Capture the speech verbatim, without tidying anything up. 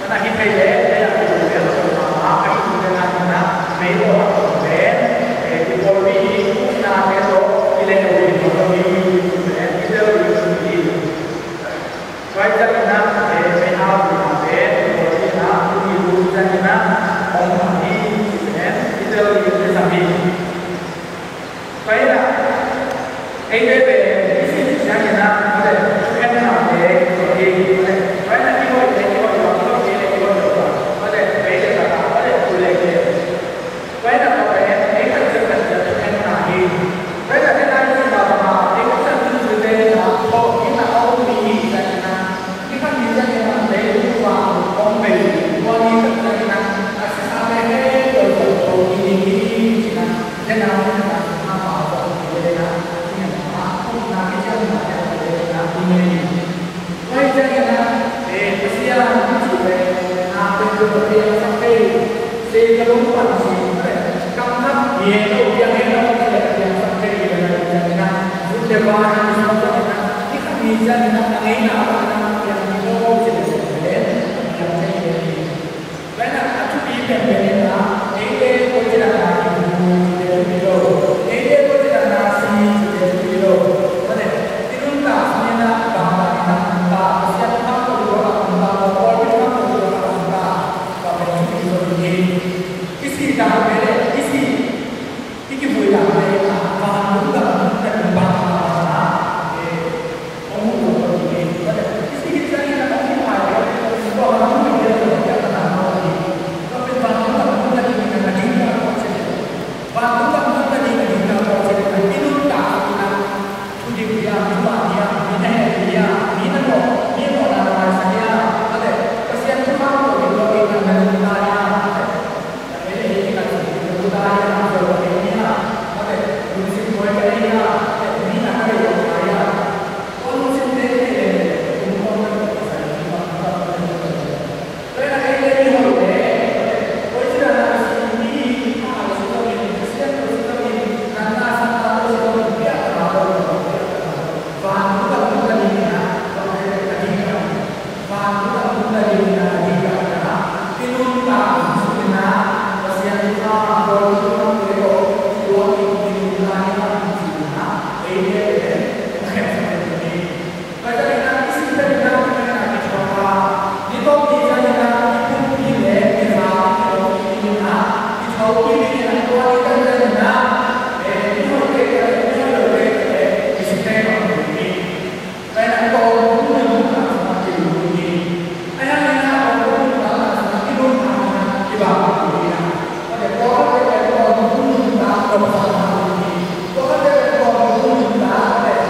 Mana hih thei leh, leh a kitu leh a kitu a na, mei lo a kitu leh, eh, i pawlpi i na te lo i leh lo i lo i leh i leh i leh i. Tua i ciangin ah, eh, mei hau i na te i pawlpi na i lu i ciangin ah, hong hau i leh i leh i leh i leh. Tua hi a, ei veve i sin ciangin ah, tua leh thukhenna te i tua hi, tua leh tua hi a, i hoih te i hoih tua, i hoih te i hoih tua, tua leh ei te tua, tua leh tu leh te. Tua hi a, tua leh ei tua ciang tua ciang thukhenna hi. Tua leh ei tua ciang tua tua, ei tua ciang tua tua te na, tua hi na, tua hi ciangin ah, Ni khat ni ciangin ah leitung vantung hong bei, tua ni khat ciangin ah a sisate khempeuh tawh tho kik ding hi, ci-in ah, tua ni khat ciangin ah a pau tawh kik ding hi, ci-in ah, upna kiciamna te a kik ding hi, ci-in ah. Tua hi ciangin ah, eh, Pasian i cih leh na peuhpeuh a piangsak thei, Setan lungpang si, kamkhat piang lo, piang lo, piangsak thei, piang lo, piang lo, vut le vai, ni khat ni ciangin ah, a ngeina bangin ah piang lo, ci le, piang thei. Tua hi a, a thupi penpen in ah, ei le koi ci dan a i bu, ci le thupi lo, ei le koi ci dan a si, ci le thupi lo. Tua leh i nuntak sungin ah bangmah in ah nuntak, Pasian nuntak, Topa nuntak, pawlpi nuntak, Topa nuntak, tua pen thupi lo hi. I sih dan pen, i sih, i kivui dan pen, vantung gam nuntak in bangmah in ah, eh, hong huh lo ding hi. Tua leh i sih khit ciangin ah hong kiphai lo, tua vantung gam nuntak in ah, tua pen vantung gam nuntak in ah, a ding gam nuntak in ah, vantung gam nuntak in ah, a ding gam nuntak in ah, i nuntak in ah, Thudik hiam, thuman hiam, mi na hehpih hiam, mi na mawh, mi mawhna na maisak hiam, a leh Pasian thukham tawh ding lo ding na na ding ta hiam, a leh na ei ei khat sung ding lo ta hiam, zo ka ei hiam, a leh lungsim buai ka ei hiam, a leh mi na ka ei lo ta hiam. Tua lungsim te i nei leh kum kawm na tawh ka sai ding bang ka tua na ding lo. Tua ciangin ah i sih pen in ah, i thuakna, ni tawp ni ciangin ah i pumpi le i za i lo kik ding in ah, i tho kik ding in ah, tua ni ciangin ah, eh, i hoih kei leh i hoih lo kei leh i si thei lo ding hi. Tua in ah i tawm nuntak sungah i lut ding hi. Ahih hangin ah i tawm nuntak sungah i lut hangin ah i bang ding hi. Tua leh pawlkhatte pen i tawm nuntak nopsakna ding hi. Pawlkhatte pen i tawm nuntak tua leh